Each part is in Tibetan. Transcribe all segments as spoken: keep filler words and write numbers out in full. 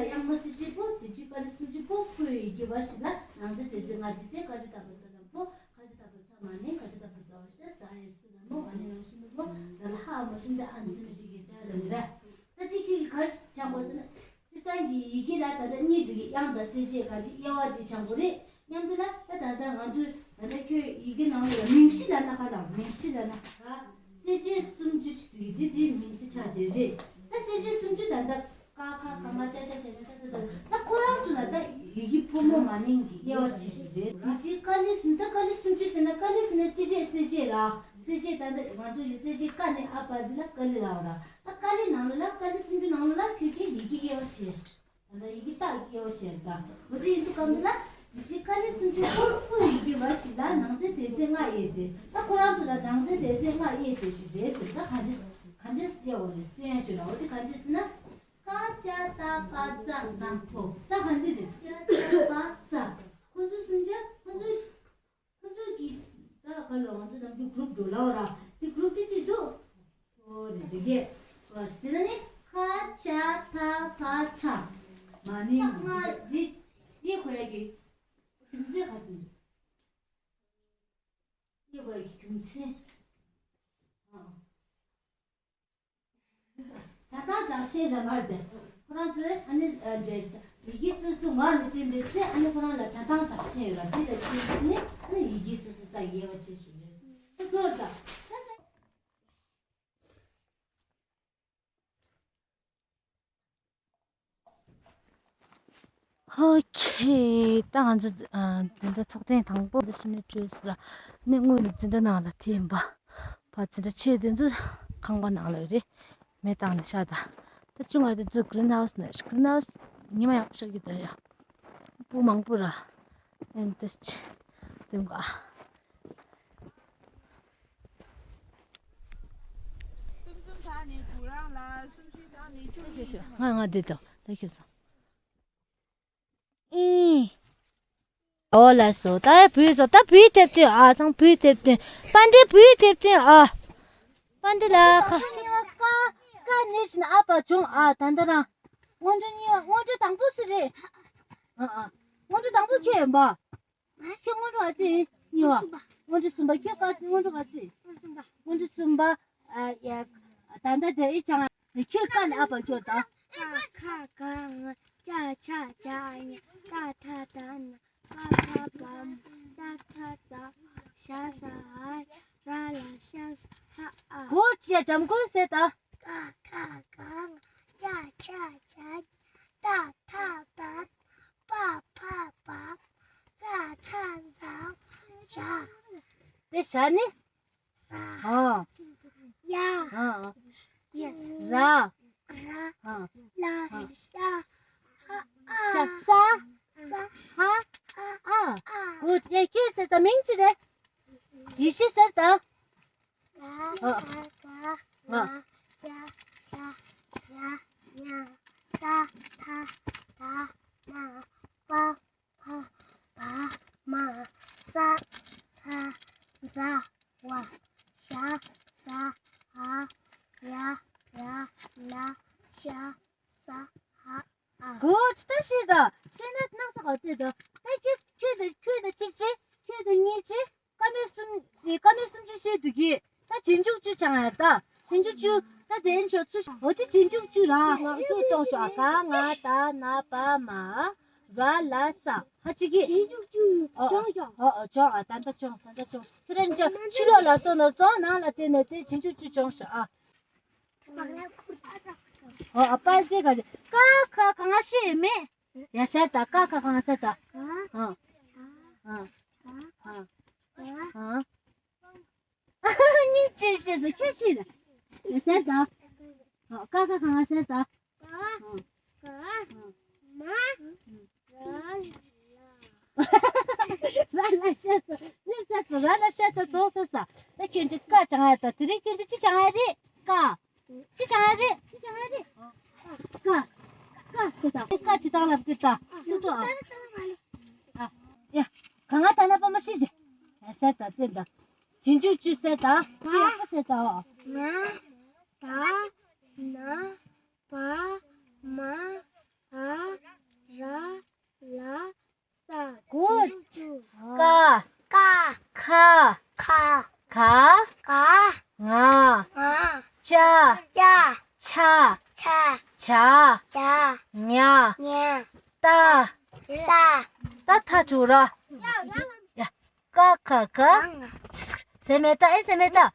དབྱངས་མ་སྲིད་ཞིག་པོ་དེ་ཅི་ཀ་ནི་སུམ་ཅུ་པོ་ཁོའི་ཡི་གེ་བ་ཞིག་ལ་ནང་ཚན་དེ་ཚེ་ང་ཅི་དེ་ཀ་ཅི་ད་པ་ས་དང་པོ་ཀ་ཅི་ད་པ་ཚ་མ་ནི་ཀ་ཅི་ད་པ་ཚ་བ་ཤ་ཟ་ཡེ་སི་ལ་མོ་ཨ་ནི་ནང་ཤི་མི་པོ་ར་ལ་ཧ་མོ་ཤིན་ཏེ་ཨན་ཚི་མི་ཞིག་གི་ཅ་ལ་ནི་ར། ད་དེ་ཁྱོད་ཀྱི་གར་ཆགས་པ་ཟེར་ན། སྤྱིར་བཏང་གི་ཡི་གེ་ལ་ད་ལྟ་གཉིས་འདུག་གི། དབྱངས་དང་གསལ་བྱེད་གང་ཅི་དབྱེ་བ་དེ་བྱང་པོ་རེད། མཉམ་དུ་ལ་ད་ད་ལྟ་ང་ཚོས་ད་ལྟ་ཁྱོད་ཡི་གེ་ནང་ལ་མིང་གཞི་ལ་ན་ཁ་དང་མིང་གཞི་ལ་ན་ཁ། གསལ་བྱེད་སུམ་ཅུ་ཞིག་འདུག་གི། དེ་དེ་མིང་གཞི་ཆགས་བསྡད་རེད། ད་གསལ་བྱེད་སུམ་ཅུ་ད་ལྟ་ཀ་ཁ་ག་ང་ཅ་ཤ་ཤ་ནས་ད་ད་ད་ད་ཁོ་རང་ཚོ་ལ་ད་ཡི་གེ་ཕོ་མོ་མ་ནིང་གི་དབྱེ་བ་ཕྱེ་ཞིག་རེད། དེ་ཅི་ཀ་ལི་སུམ་ད་ཀ་ལི་སུམ་ཅུ་ཟེར་ན་ཀ་ལི་ཟེར་ན་ཅི་རེད། གསལ་བྱེད་ར། གསལ་བྱེད་ད་ལྟ་ང་ཚོ་ཡི་གསལ་བྱེད་ཀ་ནས་ཨ་པ་འདི་ལ་ཀ་ལི་ལབ་ར། ད་ཀ་ལི་ནང་ལ་ཀ་ལི་སུམ་ཅུ་ནང་ལ་ཁྱོད་ཀྱིས་ཡི་གེ་དབྱེ་བ་ཕྱེ། ད་ལྟ་ཡི་གེ་རྟགས་དབྱེ་བ་ཕྱེ་ད། འོ་དེ་ཡིན་དུས་སྐབས་འདི་ལ་ཡི་གེ་ཀ་ལི་སུམ་ཅུ་ཁོ་ཁོ་ཡི་གེ་བ་ཞིག་ལ་ནང་ཚན་དེ་ཚན་ལྔ་དབྱེ་སྟེ། ད་ཁོ་རང་ཚོ་ལ་ནང་ཚན་དེ་ཚན་ལྔ་དབྱེ་སྟེ་ཞིག་རེད་ཟེར། ད་ག་འདྲས་ག་འདྲས་དབྱེ་བ་རེད་སྟོན་ཡ་བྱོས་ན། འོ་དེ་ག་འདྲས་ཟེར་ན། ཀ་ཅ་ཏ་པ་ཙ་དང་པོ་ད་ག་འདྲས་རེད། ཅ་ཏ་པ་ཙ། ཁོ་ཚོ་སུམ་ཅུ་ཁོ་ཚོ། ཁོ་ཚོ་གི་ད་ག་ལ་ང་ཚོ་ནམ་རྒྱུན་གུ་རུབ་འགྲོ་ལ་འོ་ར། དེ་གུ་རུབ་དེ་གཅིག་འདུག་ཨོ་རེད་དེ་གས། ཨོ་དེ་ན་ནི་ཁ་ཆ་ཐ་ཕ་ཚ། མ་ནི་ང་རེད། དེ་ཁོ་ཡ་གི་རྒྱུ་མཚན་ག་ཚོད་འདུག་དེ་ཁོ་ཡ་གི་རྒྱུ་མཚན། ཨ། བྱ་བཏང་བྱ་ཤེས་ལ་མར་དེ། ཁོ་རང་ཚོས་ཨ་ནི་ཡི་གེ་སོ་སོ་ངག་ནས་བཏོན་པའི་ཚེ་ཨ་ནི་ཁོ་རང་ལ་བྱ་བཏང་བྱ་ཤེས་ཡོད་ལ། དེ་ལ་བརྟེན་ནས་ཨ་ནི་ཡི་གེ་སོ་སོ་ས་དབྱེ་བ་ཕྱེ་ཞུ་རེད། ཁོ་ཚོར་ད། ཨོ་ཁེ། ད་ང་ཚོ་ཨ་དེ་འདྲ་ཚོགས་ཐེངས་དང་པོ་འདི་སུ་ནས་བྲོས་ཟེར་ནས་དངོས་ནས་འཛིན་གྲྭ་ནང་ལ་དེ་ཡིན་པ། ཕ་འཛིན་གྲྭ་ཆེ་དེ་ཚོ་ཁང་པ་ནང་ལ་ཡོད་རེད། མེ་བཏང་ནས་བཞག་ད། ད་ཆུང་བ་དེ་ཚོ་གྷི་རིན་ཧའུ་སི་ནས་གྷི་རིན་ཧའུ་སི་ཉི་མ་ཡག་པོ་ཤར་གི་ད་ཡ། སྤུ་མང་པོ་ར། ཨེན་ཏེ་ཅི། དུང་ག་སུམ་གསུམ་དག་ནས་དགུ་རང་ལ། སུམ་བཞི་དག་ནས་བཅུ་གཉིས། ང་ང་འདི་དང་ད་ཁྱོད་ཚོ། ཨིན། ཨོ་ལ་སོ་ད་བུས་སོ་ད་བུས་ཐེབས་དུས་ཨ་ཚང་བུས་ཐེབས་དུས་པན་ཏི་བུས་ཐེབས་དུས་ཨ། པན་ཏི་ལ་ཁ་ཁ་ནི་ཤིན་ཨ་པ་བྱུང་ཨ། ད་འདི་རང་སྔོན་འགྲོ་གཉིས་པ་སྔོན་འགྲོ་དང་པོ་སུ་རེད། ཨ་ཨ་སྔོན་འགྲོ་དང་པོ་ཁྱོད་ཡིན་པ། ཁྱོད་སྔོན་འགྲོ་ག་ཚོད་ཡིན། གཉིས་པ། སྔོན་འགྲོ་གསུམ་པ། ཁྱོད་ག་སྔོན་འགྲོ་ག་ཚོད་ཡིན། སྔོན་འགྲོ་གསུམ་པ། ཨ་ཡ། ད་ལྟ་དེ་ཨི་ཅང་ཁྱོད་ཀ་ནས་ཨ་པ་ཁྱོད་དང་། ཀ་ཁ་ག་ང་། ཅ་ཆ་ཇ་ཉ། ཏ་ཐ་ད་ན། པ་ཕ་བ་མ། ཙ་ཚ་ཛ། ཞ་ཟ་འ། ར་ལ་ཤ་ཟ་འ། གོ་ཅི་ཡ་འཇམ་གོ་ཟེར་ད། ཀ་ཁ་ག་ང་། ཅ་ཆ་ཇ་ཉ། ཏ་ཐ་ད་ན། པ་ཕ་བ་མ། ཙ་ཚ་ཛ། ཞ། དེ་ཞ་ནི། ས། ཨ། ཡ། ཨ། ཡ། ར། ར། ཨ། ལ། ཨ། ཤ། ཧ། ཨ། ཤ། ས། ས། ཧ། ཨ། ཨ། ཨ། གུཌ། ཡ་ཁྱོད་ཟེར་ད་མིང་ཅི་རེད། ཡེ་ཤེས་ཟེར་ད། ཨ། ཨ། ང་། ཅ། ཆ། ཇ། ཉ། ཏ། ཐ། ད། ན། པ། ཕ། བ། མ། ཙ། ཚ། ཛ། ཝ། ཞ། ཟ། འ། ཡ། ར། ལ། ཤ། ས། ཧ། ཨ། གུཌ། ད་ཤེས་ད། ཤེས་ན་སྣག་ཚ་ག་དེ་ད། ད་ཁྱོད་ཁྱོད་ད་ཁྱོད་ད་གཅིག་བྱེད། ཁྱོད་ད་གཉིས་བྱེད། ཀ་མད་གསུམ། དེ་ཀ་མད་སུམ་ཅུ་བཤད་འདུག་གི། ད་རྗེས་འཇུག་བཅུ་བྱང་ཡ་ད། རྗེས་འཇུག་བཅུ། ད་དེ་འཇོག་ཚུལ། འོ་དེ་རྗེས་འཇུག་བཅུ་ར། ང་ཁྱོད་གཏོང་ཤོག་ཨ། ག་ང་ད་ན་པ་མ། ར་ལ་ས། ཧ་ཅི་གི། རྗེས་འཇུག་བཅུ། ཨོ། སྦྱོང་ཤོག་ཨོ་ཨོ་སྦྱོང་ཨ། ད་ད་སྦྱོང་། ད་ད་སྦྱོང་། ཁྱོད་རང་ཅག་ཕྱི་ལོགས་ལ་སོང་ན་སོང་། ནང་ལ་བལྟས་ན་བལྟས། རྗེས་འཇུག་བཅུ་སྦྱོང་ཤོག་ཨ། ཨོ་ཨ། པ་ཟེ་ག་ཟེ། ཀ་ཁ་ག་ང་ཤེས་མེད། ཡ་ཟེར་ད། ཀ་ཁ་ག་ང་ཟེར་ད། ཨ། ཨ། ཨ། ཨ། སྙིང་རྗེ་ཤེས་སོ་ཁྱོད་ཤེས་ལ། ཟེར་ད། ཀ་ཁ་ག་ང་ཟེར་ད། ར་ལ་ཤ་ཚ། སླེབས་ཚར་སོང་། ར་ལ་ཤ་ཚ་རྫོགས་ཚར་སོང་། ད་ཁྱོད་ཀྱིས་ཀ་སྦྱང་ཡ་ད། དེ་རིང་ཁྱོད་ཀྱིས་ཅི་སྦྱང་ཡ་རེད། ཀ་ཅི་སྦྱང་ཡ་རེད། ཅི་སྦྱང་ཡ་རེད། ཀ། ཀ་ཟེར་ད། ཀ་ཅི་སྟངས་ལབ་ཀྱི་ད། ཚུར་ཐུག་ཨ། ཨ། ཡ། ག་ང་ད་ན་པ་མ་ཤི་ཞེ། ཡ་ཟེར་ད་བསྟན་ད། རྗེས་འཇུག་བཅུ་ཟེར་ད། བཅུ་ཡག་པོ་ཟེར་ད་ཨོ། ང་། ད། ན། པ། མ། ར། ལ། ས། Good. ཀ། ཀ། ཁ། ཁ། ག། ག། ང་། ང་། ཅ། ཅ། ཆ། ཆ། ཇ། ཇ། ཉ། ཉ། ཏ། ཏ། ཏ་ཐ་ཆུ་ར། ཡ། ཀ་ཁ་ག། ཟེར་མེད་ད། ཨེ་ཟེར་མེད་ད།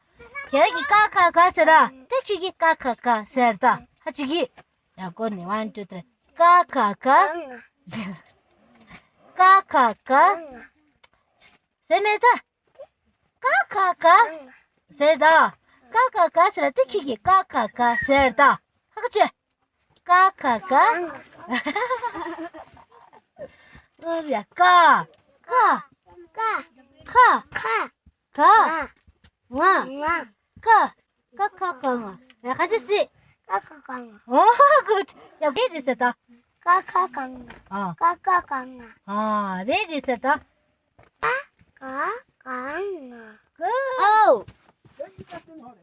ཁྱེད་ཀྱིས་ཀ་ཁ་ག་ཟེར་ར། ད་ཁྱེད་ཀྱིས་ཀ་ཁ་ག་ཟེར་ད། ཧ་ཅི་གི། ཡ་གོ་ནི། One, two, three. ཀ་ཁ་ག། ཀ་ཁ་ག། ཟེར་མེད་ད། ཀ་ཁ་ག་ཟེར་ད། ཀ་ཁ་ག་ཟེར་ད། ཁྱེད་ཀྱིས་ཀ་ཁ་ག་ཟེར་ད། ཧ་ག་ཅི། ཀ་ཁ་ག། ཨོ་ཡ། ཀ། ཀ། ཀ། ཁ། ཁ། ག། ང་། ང་། ཀ། ཀ་ཁ་ག་ང་། ཡ་ག་ཅི་སི། ཀ་ཁ་ག་ང་། ཨོ་good. ཡ་རེད་རེད་ཟེར་ད། ཀ་ཁ་ག་ང་། ཨ། ཀ་ཁ་ག་ང་། ཨ། རེད་རེད་ཟེར་ད། ཀ་ཁ་ག་ང་། Good. ཨོ།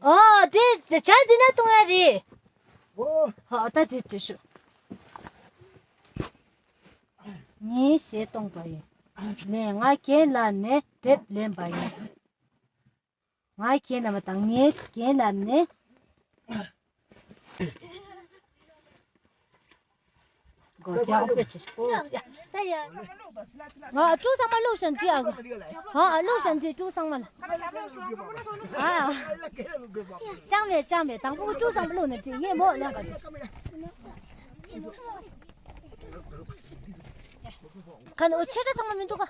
ཨོ་དེ་ཇ་འདི་ན་གཏོང་ཡ་རེད། ཨོ། ཨོ་ད་དེ་དེ་ཤོག་ངས་གཞས་གཏོང་པ་ཡིན། ནས་ང་རྒན་ལགས་ནས་དེབ་ལེན་པ་ཡིན། ང་རྒན་ལགས་མ་དང་ངའི་རྒན་ལགས་ནས། གོ་ཅག་པེ་ཅི། ད་ཡ། ང་ཀྲུའུ་ཚང་མ་བླུགས་ཤིང་འདི་ཨ། ཧ་བླུགས་ཤིང་འདི་ཀྲུའུ་ཚང་མ་ལ། ཨ། ཅང་མེད་ཅང་མེད། དང་པོ་ཀྲུའུ་ཚང་མ་བླུགས་ནས་འདི་ངས་མོ་ལ་ག་ཅི། ག་ནས་འོ་ཆེ་ཕྲ་ཚང་མ་མི་འདུག་ག་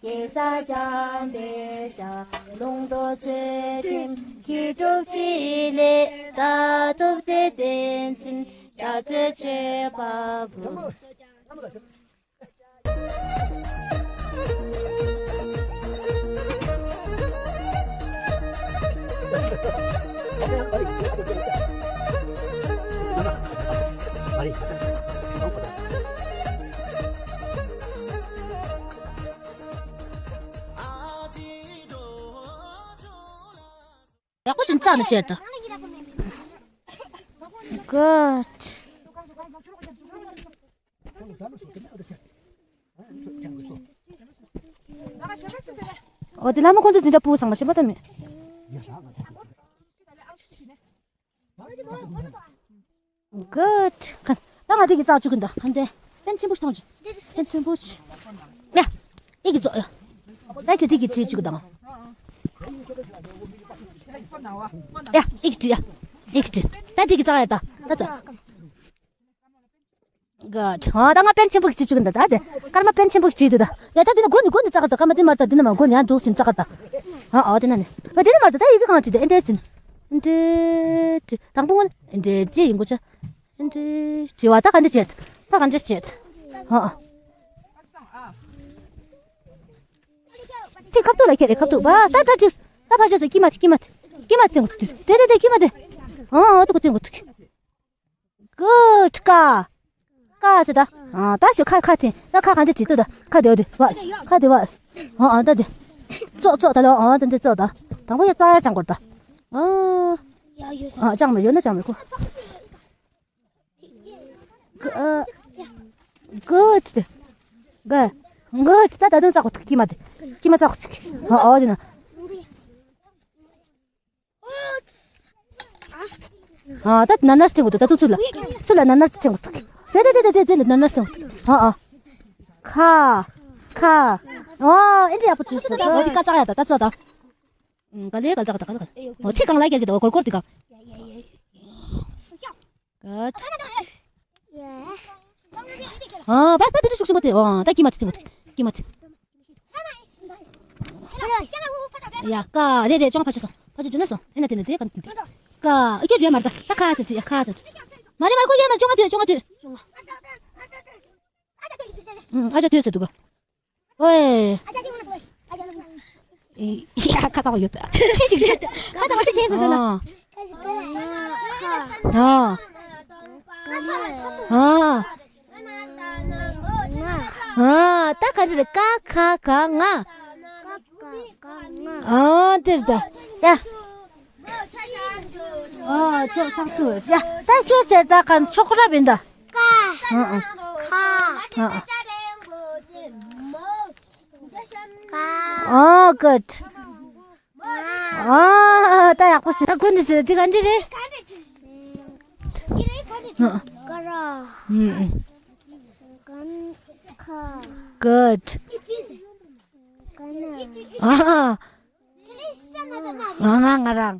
གེ་སར་འཇམ་པའི་ཞལ། ལུང་རྟོགས་ཚུལ་ཁྲིམས་མཁས་གྲུབ་ཅིག་ལས། ད་ཐུབ་ཚེ་བསྟན་འཛིན་རྒྱ་མཚོའི་མཆོད་པ་འབུལ། ཡག་པོ་ཅིག་བཙགས་ནས་བྱས་ད། Good. འོ་དེ་ལྷ་མོ་ཁོང་ཚོ་འཛིན་གྲྭ་ཕྲུ་གུ་ཚང་མ་ཞིམ་པོ་ད་མེད། Good. ཁ། ད་ང་དེ་གི་བཙགས་བཅུག་གི་འདུག་ཁ་འདྲེ། པན་ཆེན་པོ་ཞིག་གཏོང་བྱུང་། པན་ཆེན་པོ་ཞིག་ཡ། ཨི་གི་བཙོག་ཡ། ད་ཁྱོད་དེ་གི་བྲིས་བཅུག་གི་འདུག་ཡ། ཨི་གི་བྲིས་ཡ། ཨི་གི་བྲིས། ད་དེ་གི་བཙགས་ཡ་ད། ད་བཙགས། Good. ཨ་ད་ང་པན་ཆེན་པོ་གི་བྲིས་བཅུག་གི་འདུག་ད་དེ། སྐར་མ་པན་ཆེན་པོ་གི་བྲིས་འདུག་ད། ཡ་ད་དེ་ནི་མགོ་ནི་མགོ་ནི་བཙགས་གི་འདུག་སྐར་མ་དེ་མར་ད་དེ་ནི་མ་མགོ་ནི་ཡང་འདུག་ཅིང་བཙགས་གི་འདུག་ཨ་ཨ་དེ་ན་ནི། ཨ་དེ་ནི་མར་ད་ད་ཡི་གེ་གང་བྲིས་ད། ཨེ་འདྲས་ཅིང་། ཨེ་འདྲས་ཅིང་། དང་པོ་ངོ་ལ་ཨེ་འདྲས་ཅིག་ཡིན་དགོས་ཆ། ཨེ་འདྲས་བྲིས་པ་ད་ག་འདྲས་བྱེད། ད་ག་འདྲས་བྱེད། ཨ་ཨ། ཅིག་ཁབ་ཏུ་ལ་ཁྱེར་རེ་ཁབ་ཏུ་བ་ད་ད་ཅིག་ད་ཕ་ཆོས་སུ་ཀྱི་མ་ཅིག་ཀྱི་མ་ཅིག་ཀྱི་མ་ཅིག་དེ་དེ་དེ་ཀྱི་མ་དེ། ཨ་ཨ་ཏུ་ཀུ་ཏུ་ཀུ་ཏུ་ཀི། Good. ཀ། ཀ་ཟེར་ད། ཨ་ད་ཞུ་ཁ་ཁ་ཐེན། ད་ཁ་ག་འདྲ་བྲིས་ཏོ་ད། ཁ་དེ་འོ་དེ་བ། ཁ་དེ་བ། ཨ་ཨ་ད་དེ། ཙོག་ཙོག་ད་ལོ། ཨ་ད་འདི་ཙོག་ད། དང་པོ་ཡ་ཙ་ཡ་ཅང་གོར་ད། ཨ། ཡ་ཡོད་ས། ཨ་ཅང་མེད་ཡོད་ན་ཅང་མེད་ཁོ། Good. Good. Good. ད་ད་དུང་ཙག་གོ་ཐུག་ཀྱི་མ་དེ། ཀྱི་མ་ཙག་གོ་ཐུག་ཨ་ཨ་དེ་ན། ཨ་ད་ན་ན་སྟེང་གོ་ཐུག་ད་དུང་ཚུར་ལ། ཚུར་ལ་ན་ན་སྟེང་གོ་ཐུག་དེ་དེ་དེ་དེ་དེ་ལ་ན་ན་སྟེང་གོ་ཐུག་ཨ་ཨ། ཁ། ཁ། ཨོ་ཨེ་འདྲ་ཡག་པོ་བྲིས་སོང་། ཨོ་དེ་ཀ་ཙག་ཡ་ད་ད་ཙོག་ད། ག་ལེ་ག་ལ་ཙག་ད་ག་ལ་ག་ལ། ཨོ་ཐིག་གང་ལ་རྒྱག་གི་ད་གོར་གོར་དེ་ག། Good. ཨ་བས་ད་དེ་འདྲ་ཤུགས་ཆེན་པོ་དེ། ཨོ་ད་ཀྱི་མ་ཐི་ཐི་མ་ཐི་ཀྱི་མ་ཐི། ཡ་ཀ་རེ་རེ་ཅང་ཕ་ཆེ་སོང་ཕ་ཆེ་ཇུ་ན་སོང་ཨེ་ན་དེ་ན་དེ་ག་ཀ་ཨེ་ཀྱོ་ཇུ་ཡ་མར་ད་ད་ཁ་ཚ་ཅི་ཡ་ཁ་ཚ་ཅི་མ་རེ་མར་ཀོ་ཡ་མར་ཅོང་ཨ་དུ་ཅོང་ཨ་དུ། ཨ་ཅག་དུས་ཚོད་འདུག་ག་ཨོའེ། ཡ་ཁ་ཚ་བ་ཡོད། ཆེ་ཞིག་རེད། ཁ་ཚ་བ་ཆེ་ཐེངས་སུ་ཟེར་ན། ཨ། ཨ། ཨ། ད་ག་འདྲ་རེད། ཀ་ཁ་ག་ང་། ཨ་དེར་ད། ཡ། ཨ་ཆོག་ཆག་ཐུ་ཡ། ད་ཁྱོད་ཟེར་ད་ག་ཆོག་རབ་ཡིན་ད། ཀ་ཨ་ཨ། ཁ་ཨ་ཨ། ཀ་ཨ་གུཌ། ཨ་ད་ཡག་པོ་ཞིག་ད་ཁོ་འདི་ཟེར་འདི་ག་འདྲ་རེད། ཀ་ར། ཨུམ་ཨུམ། གན་ཁ། གུཌ། གན་ཨ། ཨ་ང་ང་རང་།